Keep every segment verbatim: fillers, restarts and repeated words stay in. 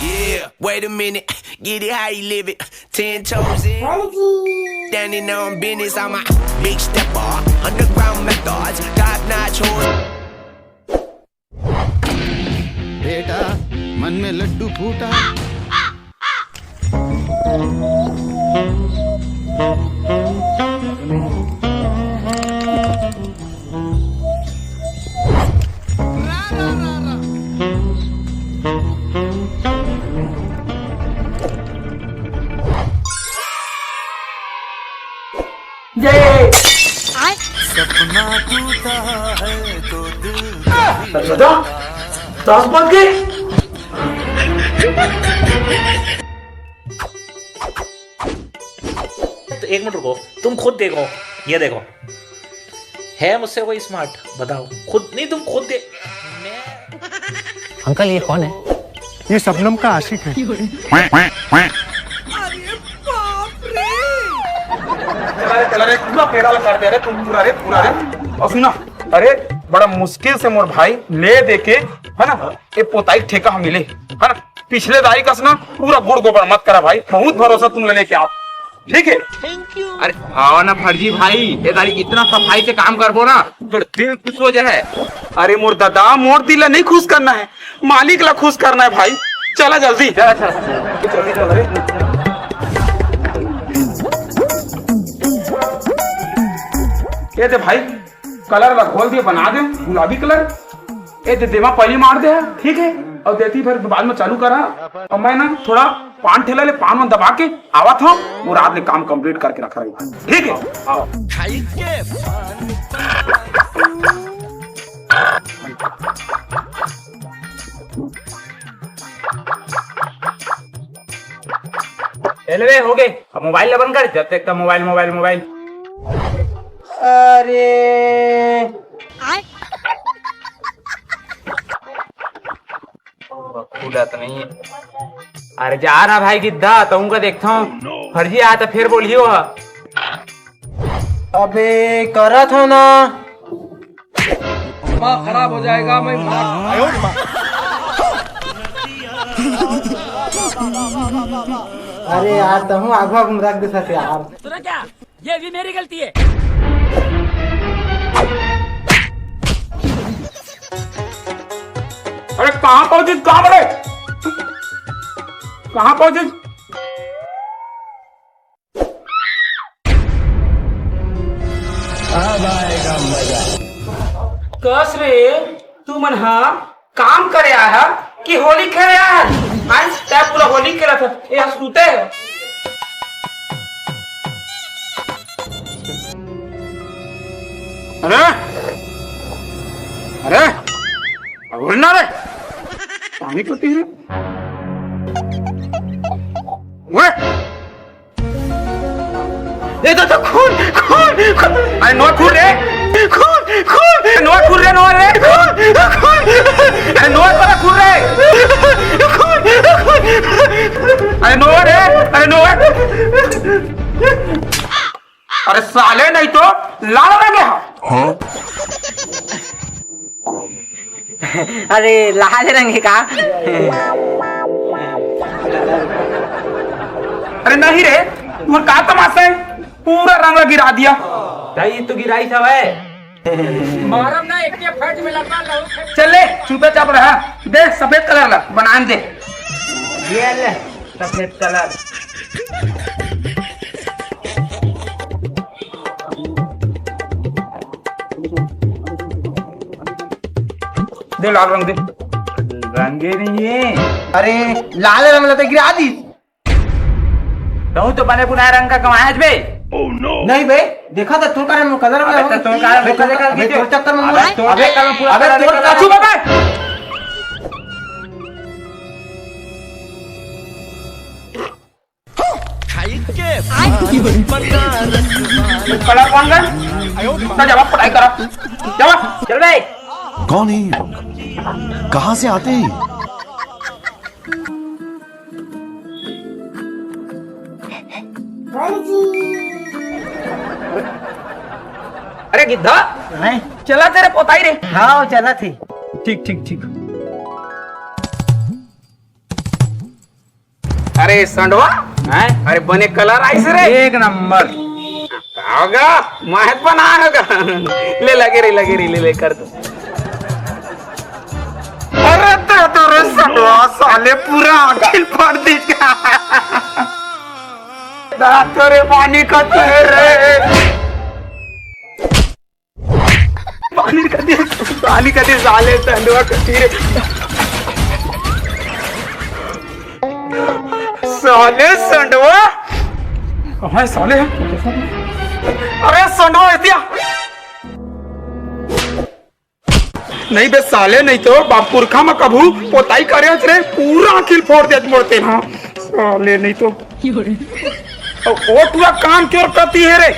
Yeah, wait a minute, get it how you live it. Ten toes in, standing on business. I'm a big stepper, underground methods, top notch horse. बेटा, मन में लड्डू फूटा। जय। सपना टूटा है तो दिल दादा, दस बज गए। तो एक मिनट रुको, तुम खुद देखो, ये देखो, है मुझसे कोई स्मार्ट? बताओ खुद, नहीं, तुम खुद दे। अंकल, ये कौन है? ये शबनम का आशिक है। अरे, अरे, पूरा फेरा लगा दे, अरे, तुम पूरा रे, पूरा रे। और सुना, अरे, बड़ा मुश्किल से मोर भाई ले दे के, है ना, ये पोताई ठेका हम मिले, है ना। पिछले दाई कस ना पूरा गुड़ गोबर मत करा भाई, बहुत भरोसा तुम ले लेके आओ, ठीक है। अरे, आओ ना फर्जी भाई, ये दाई इतना सफाई से काम करबो ना, तो दिल खुश हो जाए। अरे मोर दादा, मोर दिल ला नहीं खुश करना है, मालिक ला खुश करना है भाई। चला जल्दी, चला, चला, जल्दी चल रे। ये दे भाई, कलर ला घोल दिए, बना दे गुलाबी कलर। ए दे देवा, पहली मार दे, ठीक है, और देती फिर बाद में चालू करा। और मैं ना थोड़ा पान ठेला ले पान वान दबा के आवत हूँ, वो रात ले काम कंप्लीट करके रखा रही, ठीक है। आओ। एलवे हो गए, अब मोबाइल ला बंद कर, जब तक मोबाइल, मोबाइल, मोबाइल। अरे, खुला तो नहीं है। अरे जा ना भाई गिद्धा, तहूँ का देखता हूँ। फर्जी आया तो फिर बोलियो। अबे करा था ना। दिमाग खराब हो जाएगा, मैं अरे यार, तहूँ आगू आगू में रख दे सक यार। सुना क्या? ये भी मेरी गलती है। अरे कहाँ पहुंचिस, कहाँ बड़े, कहाँ पहुंचिस? अब आएगा मजा। कस रे, तू मन हा काम करे आया है कि होली खेले आया है? आज तै पूरा होली खेला था, ये हंस सूते है। अरे, अरे, अब उड़ना रे, पानी पीती रे। ओए, ये तो, तो खून, खून, खून। अरे नोआ खून रे। खून, खून। अरे नोआ खून रे, नोआ रे। खून, खून। अरे नोआ वाला खून रे। खून, खून। अरे नोआ रे, अरे नोआ। अरे साले नहीं तो लाल हो गया। हाँ? अरे लाल रंग है का? अरे नहीं रे, तुम्हारा का तमाशा है? पूरा रंग गिरा दिया। ताई तो गिराई था वै। मारम ना एक के फट में लगा लहू। चल ले, चुपचाप रहा। दे सफेद कलर ला, बनान दे। ये ले, सफेद कलर। दे लाल रंग दे। रंगे नहीं है। अरे लाल रंग ला तो गिरा दी। तहूँ तो बने बुनाए रंग का कमाया बे। नहीं बे, देखा था तोर कारण कलर में अबे तो तोर कारण अबे धोखा तोर, देकर अबे दीजिए। तोर चक्कर में अबे मैं तोर अबे, चक्कर में पूरा अबे कलर तोर निकला। चुप बे। कलर कौन है? ना जवाब पढ़ाई करा। जवाब। चल बे। कौन है ये लोग? कहाँ से आते हैं ये? अरे गिद्धा, हैं? चला तेरे पोताई रे। हाँ, चला थी। ठीक, ठीक, ठीक। ए संडवा, हैं? अरे बने कलर आइस रे। एक नंबर। होगा, महक बना होगा। ले लगे रे, लगे रे, ले, ले कर दो। अरे दे दो रे संडवा, साले पूरा आँखी फोड़ दी। दे दो रे, पानी का तेल रे। पानी का दे, पानी का दे, साले संडवा कती रे। साले संडवा। कहाँ है साले? अरे संडवा एतिया। नहीं बे साले, नहीं तो बाप पुरखा में कभू पोताई करे रे, पूरा आँखी फोड़ देत मोर तेन हा। साले नहीं तो। ओ टुरा काम क्यों करती है रे?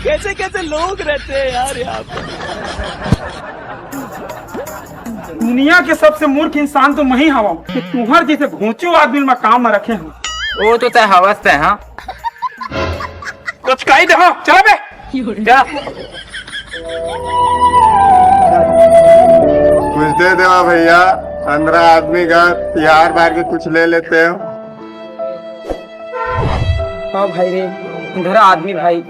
कैसे कैसे लोग रहते हैं यार यहाँ पर। दुनिया के सबसे मूर्ख इंसान तो मैं ही हवा कि तुहर जैसे घोंचू आदमी में काम में रखे हूँ। वो तो तय हवस तय, हाँ। कचकाई दे, हाँ, चला बे। जा। कुछ दे देवा भैया, पंद्रह आदमी का तिहार बार के कुछ ले लेते हो। हाँ भाई रे, पंद्रह आदमी भाई,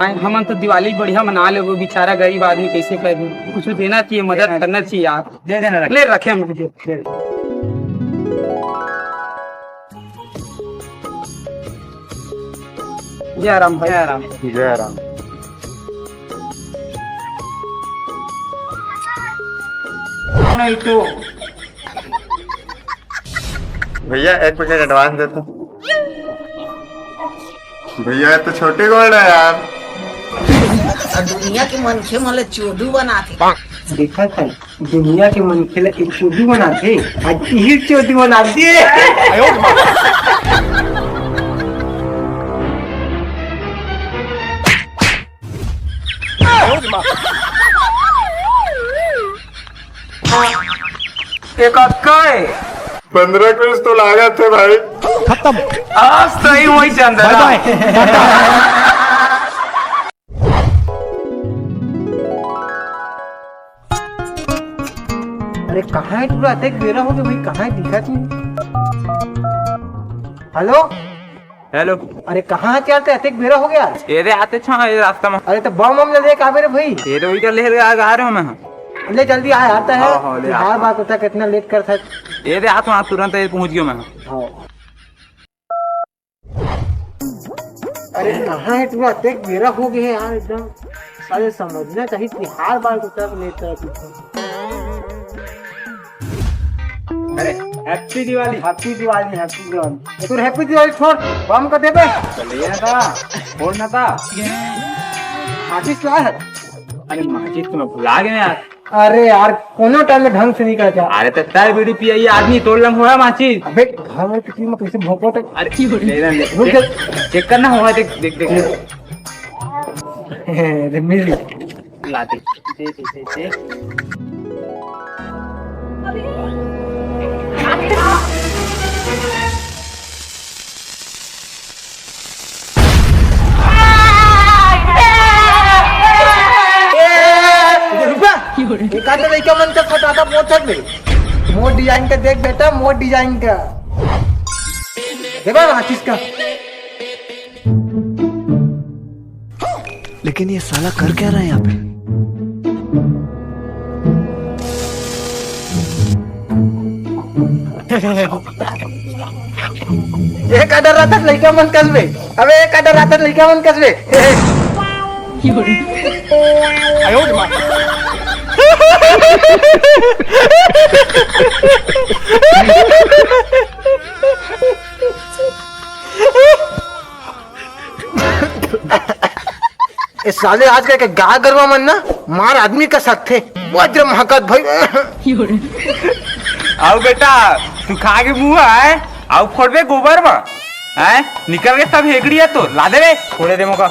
आए हमन तो दिवाली बढ़िया मना लेबो, बेचारा गरीब आदमी कैसे कर दे? कुछ देना चाहिए, मदद करना चाहिए यार। दे देना, रख। ले रखे हम। जय राम भाई। जय राम। जय राम। नहीं तो भैया, एक पैकेट एडवांस देते। भैया, ये तो छोटी गोल्ड है यार। अउ दुनिया के मनखे मन ल चोदू बनाथे। देखा था, दुनिया के मनखे ल एक चोदू बनाथे, आज इही चोदू बनाथे। एक अक्का है। पंद्रह कुछ तो लागत है भाई। खत्म। आज सही वही चंद बाय बाय। अरे कहाँ है टूरा? अतेक बेरा हो गया भाई, कहाँ है, दिखा नहीं। हेलो। हेलो। अरे कहाँ है यार, ते अतेक बेरा हो गया। ये रे आते छा ये रास्ता में। अरे तो बम बम ले लेके आबे रे भाई। ये रे वही का ले आ, आ रहे हो मैं। ले जल्दी आ, आता है। हाँ, हाँ, ले आ। हर बात होता है, कितना लेट कर था। ये रे आ, तुरंत ये पहुँच गया मैं। हाँ। अरे कहाँ है टूरा? देख बेरा हो गया है यार एकदम। साले समझना चाहिए कि हर बार को तक लेता है पीछे। अरे happy Diwali. Happy Diwali, happy Diwali. ये तो हैप्पी दिवाली छोड़, बम का दे बे। चलिए ना था, फोड़ ना था। माचिस क्या है? अरे माचिस तो मैं भुला गया यार। अरे यार, कोनो टाइम में ढंग से नहीं करता। अरे तो तय बीड़ी पिया ये आदमी तोड़ लंग होया माचिस। अबे घर में किसी में कैसे भोंको तो। अरे ले ना, ले। रुक जा। चेक, चेक करना होगा, देख, देख, देख। अरे मिल गया। ला दे, दे, दे, दे, दे। ए, रुक बा। एक आध लइका मन के फटाफट मोर छत में। मोर डिजाइन का देख बेटा, मोर डिजाइन का। देखा ना किसका? लेकिन ये साला कर क्या रहा है यहाँ पे? एक आधा रात लइका मन कसबे। अबे एक आधा रात लइका मन कसबे। ए साले, आजकल के गाय गरुवा मन ना मार आदमी का सकथे। वज्र महकत भाई। आओ बेटा, तू खा के मुंह आए, आओ फोड़बे गोबर में, हैं? निकल के सब हेकड़ी है तो ला दे रे, फोड़े दे मोका।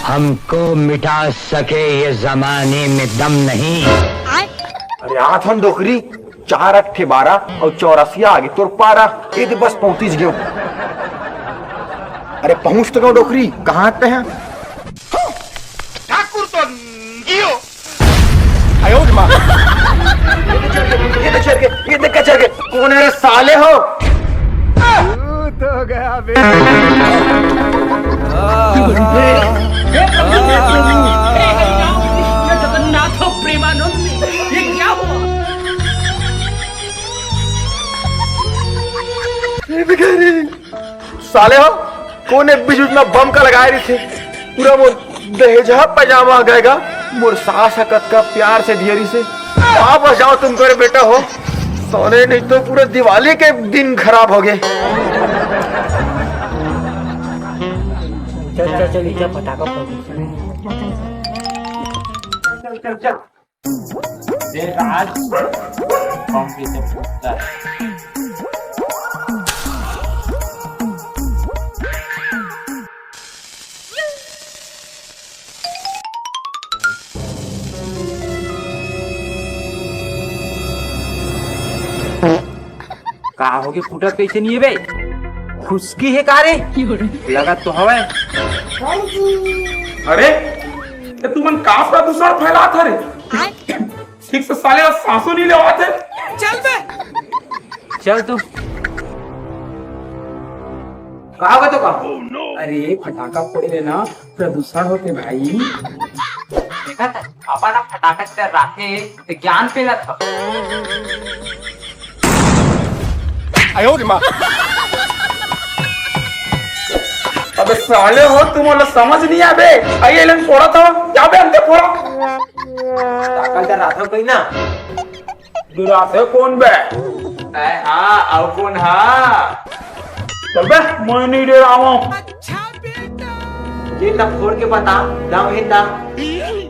हमको मिटा सके ये जमाने में दम नहीं। अरे हाथ हम डोकरी। चार अट्ठे बारह अउ चौरासिया आगे तोर पारा। ए दे बस पहुंचिस गेंव। अरे पहुंच तो गेंव डोकरी, कहाँ ते हैं? ठाकुर तो गियो। आयो रे माँ। ये देख चढ़ के, ये देख चढ़ के, ये देख चढ़ के। कौन है रे साले हो? तू तो गया बे। हे प्रभु, हे प्रभु, हे हरि राम कृष्ण जगन्नाथ प्रेमानंद, ये क्या हुआ? साले हो, कोन ए बीच बीच में बम का लगाए रहिथे? पूरा मोर दहेजहा पैजामा गय गा। मोर सास ह कतका प्यार से दिए रहिसे। वापस जाओ तुम करे बेटा हो, साले नहीं तो पूरा दिवाली के दिन खराब हो गए। चल चल चल, इधर फटाका फोड़। चल चल चल। देख आज कौन कैसे फूटता है। का होगे, फूटत कैसे नहीं है बे? खुसकी हे का रे? लगत तो हवय। अरे, ये तुमन का प्रदूषण फैलात हरे? ठीक से साले ला सांसो नहीं लेवात हे। चल बे। चल तू। का होगे तो का? अरे फटाका फोड़े ले ना, प्रदूषण होथे भाई। देखा था, अपन अब फटाका से राखे ते ज्ञान पेलत ह। आयो रे माँ। अबे साले हो, तुम वाला समझ नहीं आबे। आइए लन फोड़ा था, क्या बे अंते फोड़ा? फटाका से राखे कहीं ना। डराथे कोन बे? अरे हाँ, अउ कोन हा? चल बे, मैं नहीं डरावं। ये तब फोड़ के बता, दम है ता।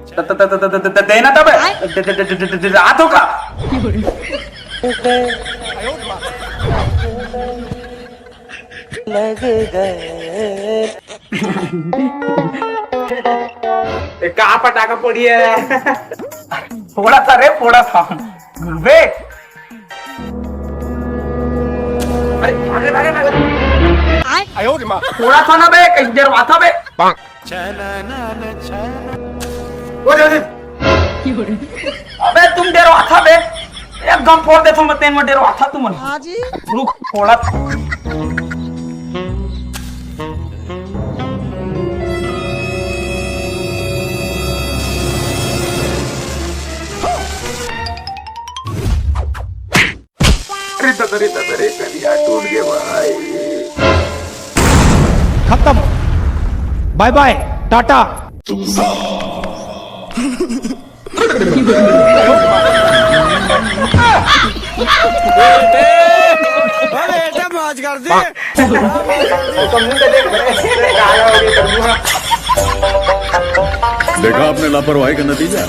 त-, त-, त-, त-, त-, त-, त-, देना तब। ड-, ड-, ड-, ड-, ड-, ड-, रात होगा। लग गए। ए, का फटाका फोड़ी हे? फोड़ा था रे, फोड़ा था। बे। अरे, भागे, भागे, भागे। आयो रे माँ। फोड़ा था ना बे, कहीं देर हुआ था बे। ओ, दे, दे। अबे तुम डेरवाथा बे, एकदम फोड़ देथों मैं, तेन में डेरवाथा तुमन। हाँ जी। रुक, फोड़त। अरे दादा रे, दादा रे, करिया टूट गया भाई। खत्म, बाय बाय, टाटा। अरे, एकदम मौज कर दी। देखा आपने लापरवाही का नतीजा।